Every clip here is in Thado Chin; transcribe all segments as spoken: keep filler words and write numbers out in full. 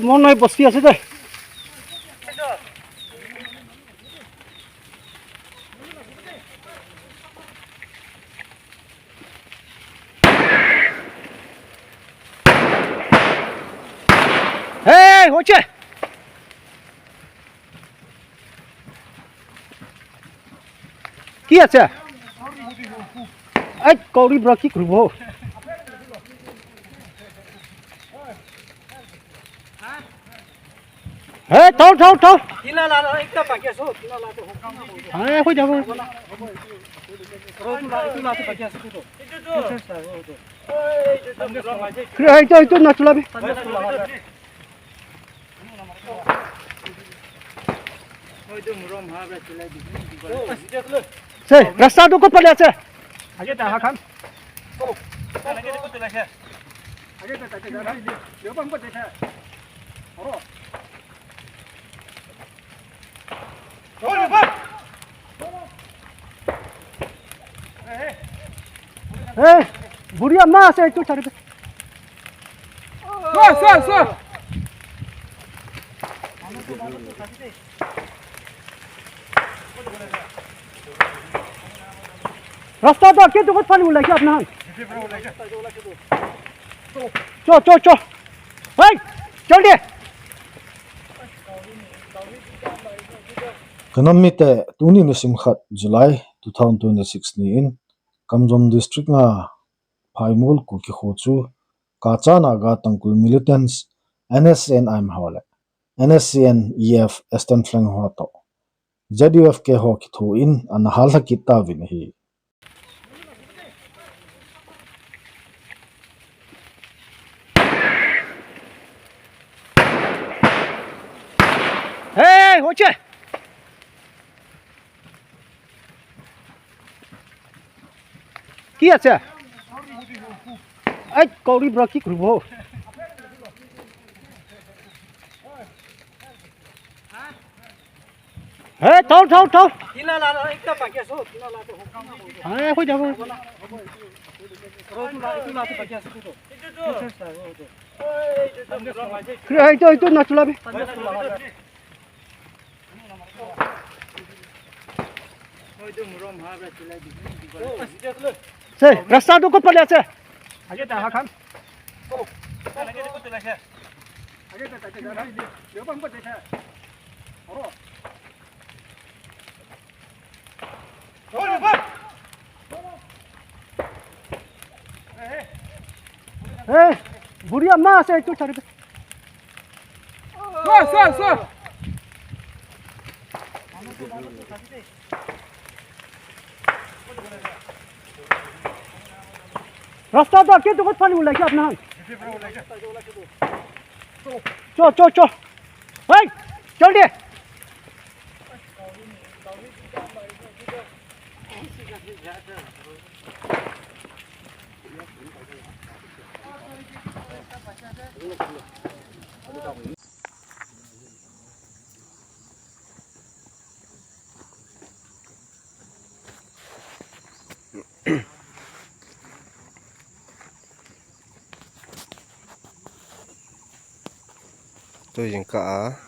Mon noi bosti ase de. Hey, hoche. Ki ase? Ai, kauri bra ki kuru bo. Hey, thau, thau, thau. Tina la la, ekta baki ase, tina la to. Hai, hoi jabo. Ro, tu la, tu la to baki ase to. Kre, hai to, to na chula bi. Se, rasta to kot pale ase? Age ta ha khan. Age ta, age ta, age ta, age ta. Eh, buri amma ase tu chari. Sir, sir, sir. Rasta to ke to kot pani ulai ke apna. Cho, cho, cho. Hey, chal de. Kanam mite, tuni nisim khat July two thousand twenty-six ni in Kamjong District nga Phaimol Kuki kho chu Kacha Naga Tangkhul militants N S C N I M ho le N S C N E F Eastern Flank ho to Z U F K ho kitho in ana hal lha kit tauvin ahi. Hey, hoche. Ki ase? Ai, kauri bra ki kuru bo. Hey, thau, thau, thau. Tina la la, ekta baki ase, tina la to. Hai, hoi jabo. Ro, tu la, tu la to baki ase to. Kre, hai to, to na chula bi. Se, rasta to kot pale ase? Age ta ha khan. Eh, buri amma ase tu chari. Sir, sir, sir. Rasta to ke to kot pani ulai ke apna. Cho, cho, cho. Hey, chal de. Tujingkah a,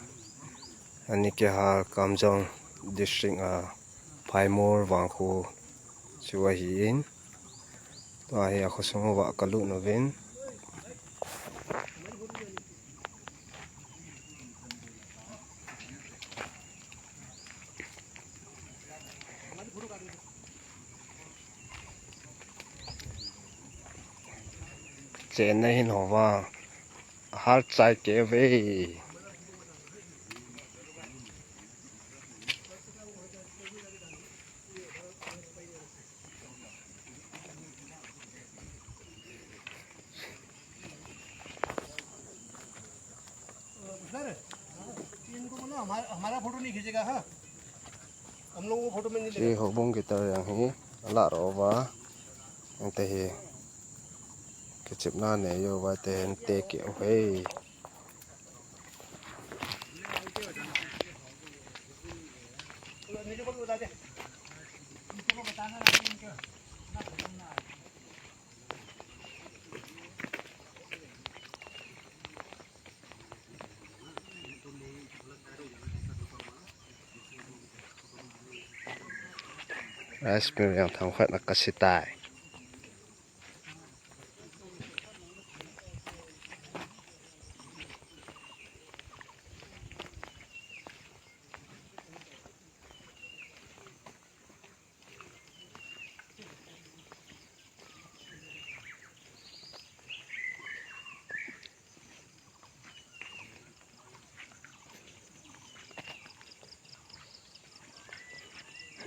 ani kihal Kamjong District a Phaimol vangkho chu ahin, tua hi a khosung uva kalut uvin. Chenna hin hova, har chai kei ve. Sir, इनको बोलो, हमारा, हमारा फोटो नहीं खींचेगा, हाँ? हम लोगों को फोटो में नहीं लेगा। Houbung guitar jong hi, ala ro va. Ante hi, kichepna nei uva te ante keu ve. Rice mill jong themkhat a kasi tai.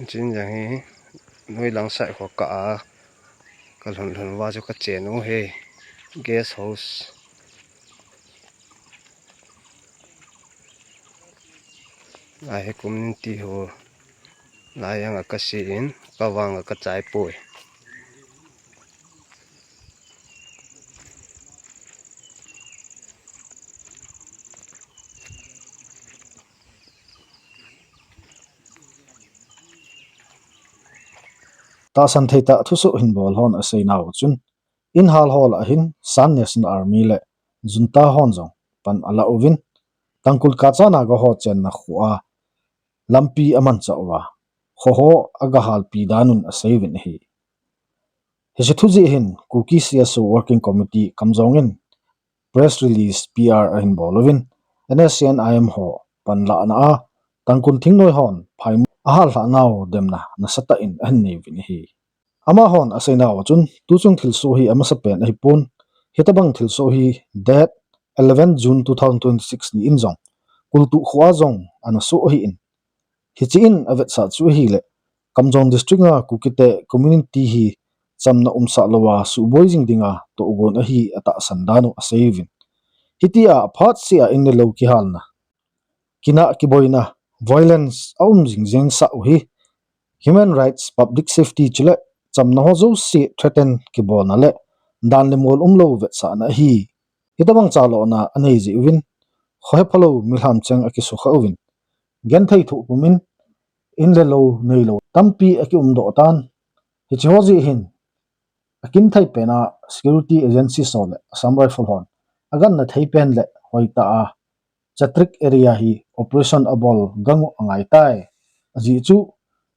Chin jang hi, noi lang side ho ka a, ka lhun lhun uva chu ka chen u hi, guest house. Lai hi community hall. Lai ang a ka si in, ka vang a ka chai poi. Tahsan thei tah thusoh hin bol hon asei nau chun, in hal ho lah a hin Shan National Army le junta hon jong pan ala uvin, Tangkhul Kacha Naga ho chenna kho a lampi aman chah uva, kho ho aga halpi dan un asei uvin ahi. Hiche thu jeh hin Kuki C S O Working Committee Kamjong in press release, P R, ahin bol uvin, N S C N I M ho panlahna a Tangkhul thingnoi hon phaimol ahal lhah nau demna nasatah in ahin nei uvin ahi. Amahon asei nau chun, tuchung thilsoh hi amasapen ahipon, hitabang thilsoh hi date eleven June two thousand twenty-six ni in jong Kultuh kho a jong ana soh ahi in, hiche in avetsah chu ahile, Kamjong District a Kuki te community hi chamna umsah louva suboi jing dinga tohgon ahi atahsan dan u asei uvin. Hitia aphat sea in le lou kihalna, kinah kiboina, violence aum jing jeng sah u hi human rights, public safety chule chamna ho jouse threaten kibolna le dan le mol umlou vetsahna ahi. Hitabang chalona anei jeh uvin, khohe phalou milham cheng akisukha uvin, genthei thoh pumin, in le lou neilou tampi akiumdoh tan. Hiche ho jeh hin, akinthei pena security agency ho le Assam Rifle hon aganna thei pen le hoitah a Chatrik area hi operation abol gang u angaitai. Ajeh chu,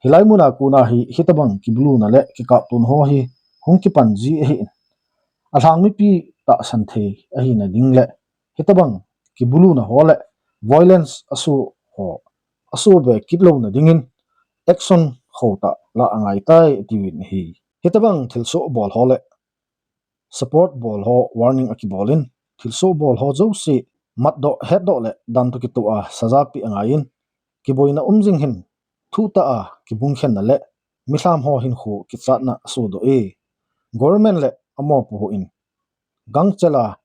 hilai muna kona hi hitabang kibuluna le kikaptona ho hi hung kipan ji ahi in, alhang mipi tahsan thei ahina ding le hitabang kibuluna ho le violence aso ho, aso be kit louna dingin action khotah la angaitai atiuvin ahi. Hitabang thilsoh bol ho le support bol ho warning akibol in, thilsoh bol ho jouse matdoh hetdoh le dan toh kitoh a saja peh angaiyin, kiboina um jing hin thuhtah a kibungkhenna le milham ho hinkho kichatna asodoh e. Government le amopo hon gangchel a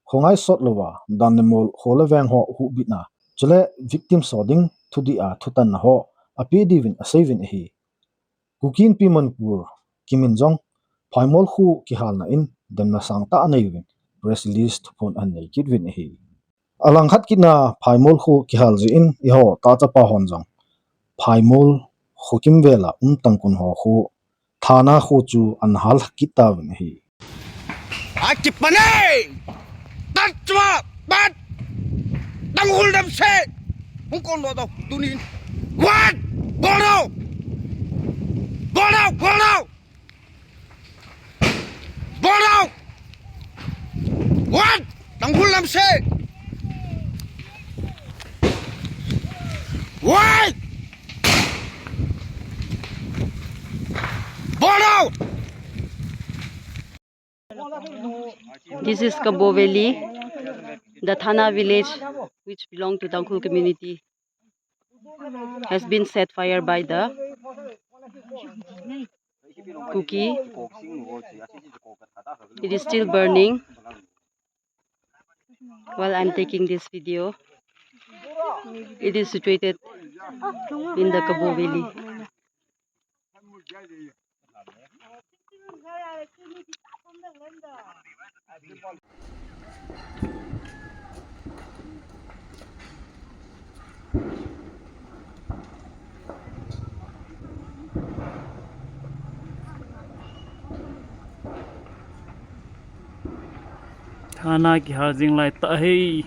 khongai sot louva dan le mol, kho le veng ho huhbitna chule victims ho ding thudih a thutanna ho apeh diuvin asei uvin ahi. Kuki Inpi Manipur kimin jong Phaimol kho kihalna in demna sangtah anei uvin press release thuphon ahin nei kit uvin ahi. Alangkhat kitna Phaimol kho kihal jeh in eiho tah chapa hon jong Phaimol kho kimvel a um Tangkhul ho kho Thana kho chu ana hal kit tauvin ahi. Aki pane! Tat chua! Tat! Tangkhul damse! Hung kon lo to, tunin. What? Bol do! Bol do! Bol do! Bol do! What? Tangkhul damse! What? Bol do! This is Kabo Valley, the Thana village, which belong to Tangkhul community, has been set fire by the Kuki. It is still burning while I'm taking this video. It is situated in the Kabo Valley. Thana kihal jing lai tah e.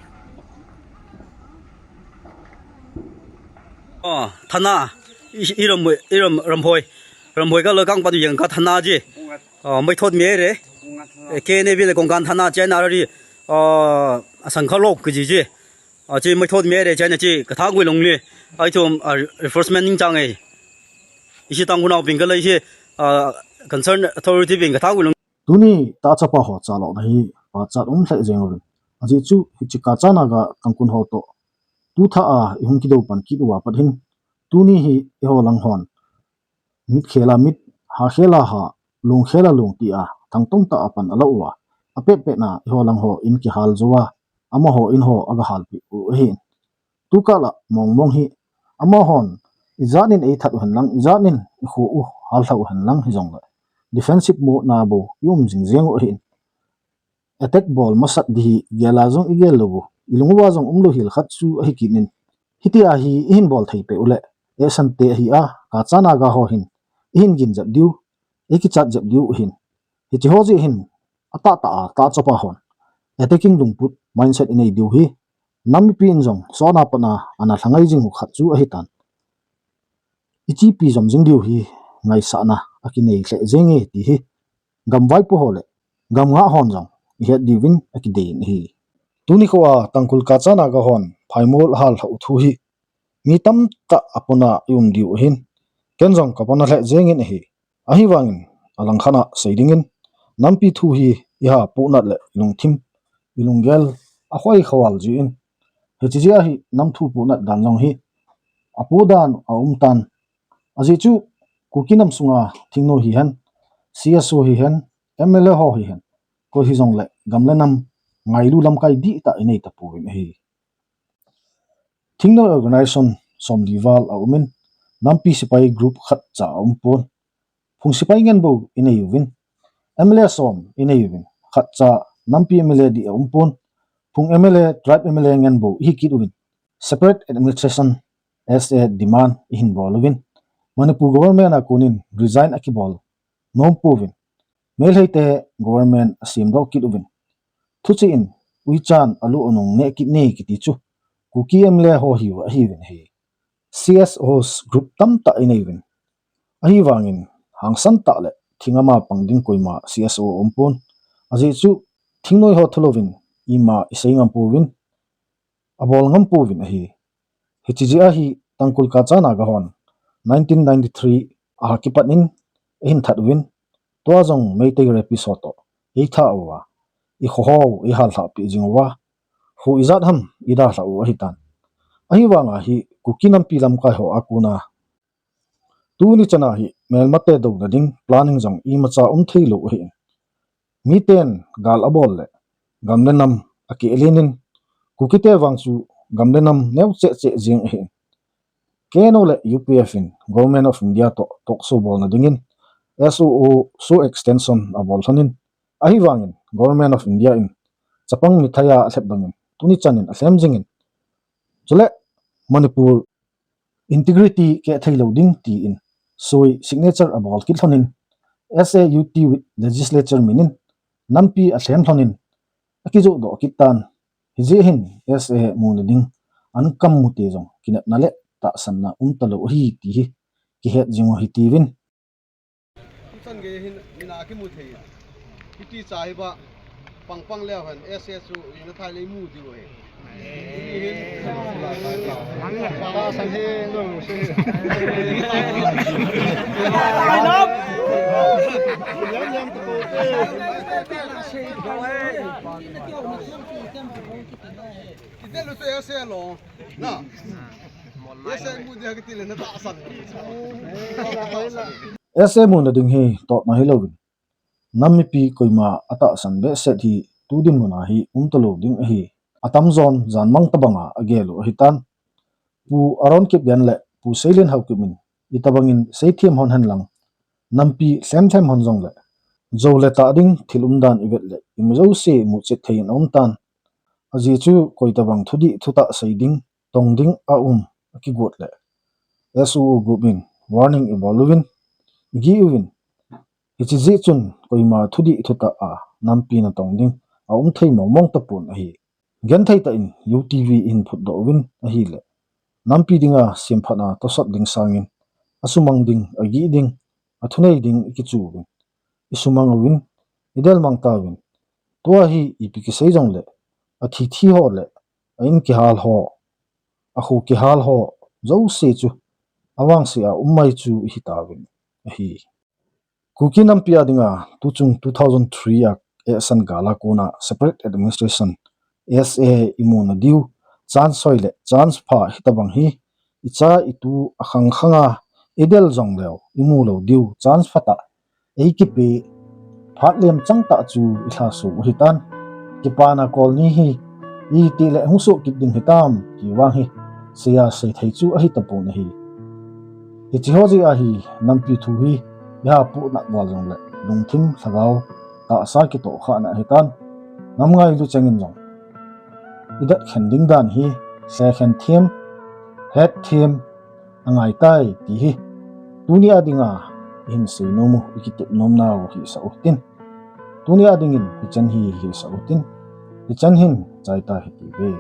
Oh, Thana, i, i ram, i ram, Ramphoi. Ramhoi ka lo kang patu yang ka thana ji. Ah, mai thot me re. Eh, K N A B le kong kan thana chai na ri. Ah, asang kha lok ki ji ji. Ah, chi mai thot me re chai na chi ka thang gui long le. Ai thum, ah, reinforcement ning chang e. Isi tang hunau ping ka lai si, ah, concern authority ping ka thang gui long. Tuni ta chapa ho cha lo na hi pa chat um hlai jeng uvin. Aji chu hichi Kacha Naga Tangkhul ho to tu tha a i hung kido pan kit uva pat hin. Tuni hi i ho lang hon. Mit khela mit, ha khela ha, lung khela lung ti a, thang tong ta a pan a lo uva. A pet pet na i ho lang ho in kihal zo a, ama ho in ho a ga hal pi u ahin. Tu kala mong mong hi, ama hon, i jat nin ei that u hen lang, i jat nin i khu u hal thla u hen lang hi jong le. Defensive mode na bo, i um jing jeng u ahin. Attack bol masat di hi, gel a jong i gel lo u, i lung uva jong um lo hil khat chu ahi kit nin. Hiti a hi i hin bol thei pe u le, e san te ahi a, Kacha Naga ho hin, i hin gin jep diu, i kichat jep diu u hin. Hichi ho ji hin, a ta ta a, ta chapa hon. Attacking lungput, mindset i nei diu hi. Nam mipi in jong, so na pa na, ana thlangai jing u khat chu ahi tan. I chi pi jom jing diu hi, ngaisahna, a kinei hle jeng e ti hi. Gam vaipo ho le, gam nga hon jong, i het diu vin a kidei in ahi. Tuni kho a Tangkhul Kacha Naga hon, phaimol hal thla u thu hi. Mi tam ta a pona i um diu ahin. Ken jong ka pona hle jeng in ahi. Ahi vangin, a lang khan a sei ding in. Nampi thu hi, i ha pu nat le, i lung thim, i lung gel, a khoi khawal ji in. Hichi ji a hi, nam thu pu nat dan jong hi. A pu dan, a um tan. Aji chu, Kuki nam sunga, thingno hi hen, C S O hi hen, M L A ho hi hen. Ko hi jong le, gam le nam, ngailu lamkai di ta i nei ta pu in ahi. Thingnoi organization som li val a um in, nampi sipai group khat cha a um pon. Phung sipai ngen bo i nei uvin. M L A som i nei uvin. Khat cha nampi M L A di a um pon. Phung M L A, tribe M L A ngen bo i hi kit uvin. Separate administration S A demand i hin bol uvin. Manipur government a kunin resign a kibol nom pu uvin. Meitei te government a sem doh kit uvin. Thuchi in, uichan a lu a nung ne kit ne kiti chu. Kuki M L A ho hi u ahi uvin hi. C S Os group tam ta i nei uvin. Ahi vangin, hangsan ta le, thing ama pang ding koima C S O um pon. Aji chu, thingnoi ho thu lovin, ima i sei ngam pu uvin, a bol ngam pu uvin ahi. Hichi ji a hi Tangkhul Kacha Naga hon nineteen ninety-three a ha kipat in a hin that uvin, tua jong Meitei rapist ho to ei tha uva, i kho ho ei hal thla pi jing uva, hu i jat ham i da thla u ahi tan. Ahi vanga hi Kuki nampi lamkai ho a kuna. Tuni chana hi melmate do na ding planning jong i macha um thei lo ahi. Miten gal a bol le, gam le nam a kielin in, Kuki te vang chu gam le nam neo che che jing ahi. K N O le U P F in Government of India to talk show bol na ding in, S O O, so extension a bol lhon in, ahi vangin Government of India in, chapang mithai a lhep bangin, tuni chan in a lhem jing in, chule Manipur integrity ke thei lo ding ti in, soi signature a bol kit lhon in, S A U T with legislature min in, nampi a lhem lhon in, a kijoh doh kit tan, hi ji hin S A mu na ding, an kam mu te jong, kinepna le tahsanna um ta lo ahi ti hi, kihet jing u ahi ti uvin. Chan gei hin, mina kimu thei. Hiti cha hi ba, pang pang leo hen, S A chu, ina thai lei mu diu ahi. Hiti hin. Tahsan hi, lo se. Ite lu se S A lo. Na. S A mu dia kiti le na tahsan. S A mu na ding hi totna hi louvin. Nam mipi koima a tahsan behseh hi tu dinmun a hi um ta lo ding ahi. A tamjon jan mang tabang a a gel u ahi tan. Pu Aaron Kipgen le Pu Seilian Haokip in i tabang in seithem hon hen lang. Nampi lhem lhem hon jong le. Jo le tah ding thil um dan i vet le. I mu jo se mu chet thei in a um tan. Aji chu koi tabang thudih thutah sei ding, tong ding a um, a kigot le. S O O group in warning i bol uvin, i gih uvin. Hichi ji chun koima thudih thutah a nampi na tong ding, a um thei mong mong tapon ahi. Genthei tah in U T V in phut doh uvin ahi le. Nampi dinga simphat a tosot ding sangin, a sumang ding, a gih ding, athunei ding ikichu uvin, isumang uvin, idelmang tauvin. Tua hi ipi kisei jongle, athi thi ho le, a in kihal ho, akho kihal ho jouse chu avangse a um mai chu ihi tauvin ahi. Kuki nampi a dinga tuchung two thousand three a election gal a kona separate administration, S A, imuna diu chance hoi le chance pha hitobang hi icha itu akhang khanga idel jongleu imu lou diu chance phatah eikipe phat lemchang tah chu ilhaso u ahitan. Kipana kol ni hi itile hung soh kit ding hitam ti vang hi seiya seithei chu ahitapon ahi. Hiche ho jeh a hi nampi thu hi iha pohnat val jongle lungthim lhagao tahsa kitohkhahna ahitan. Namngailu chengin jong idat khen ding dan hi lhekhen them, het them angaitai ti hi tuni a dinga ihin seinom u, ikitep nomnau hisah u hitin. Tuni a dingin hichan hi hisah u hitin. Hichan hin chaita hitiuve.